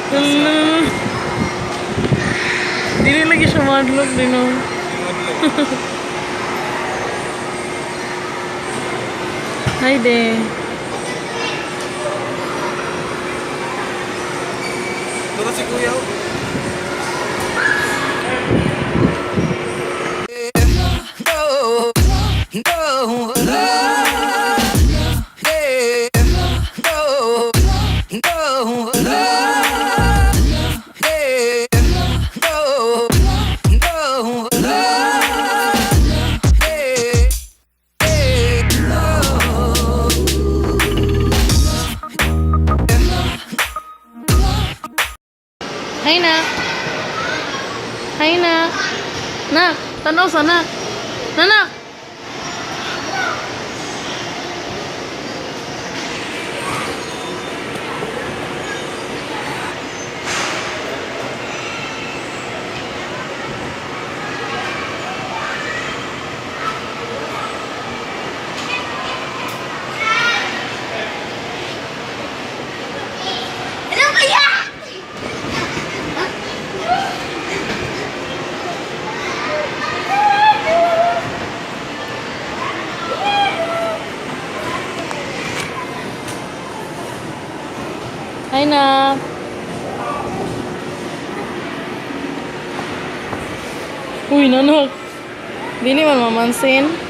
Ano? Dili lagi siya madlog din, no? Hi, de. Turo si Kuya, oh. No, no, yeah, no, no, yeah, no, no, yeah, yeah, Hi, nak. Hi, nak. Nak, tanaw sa nak. Nanak! Ano kaya? Hi, nak. Uy, nanak. Dili man mamansin.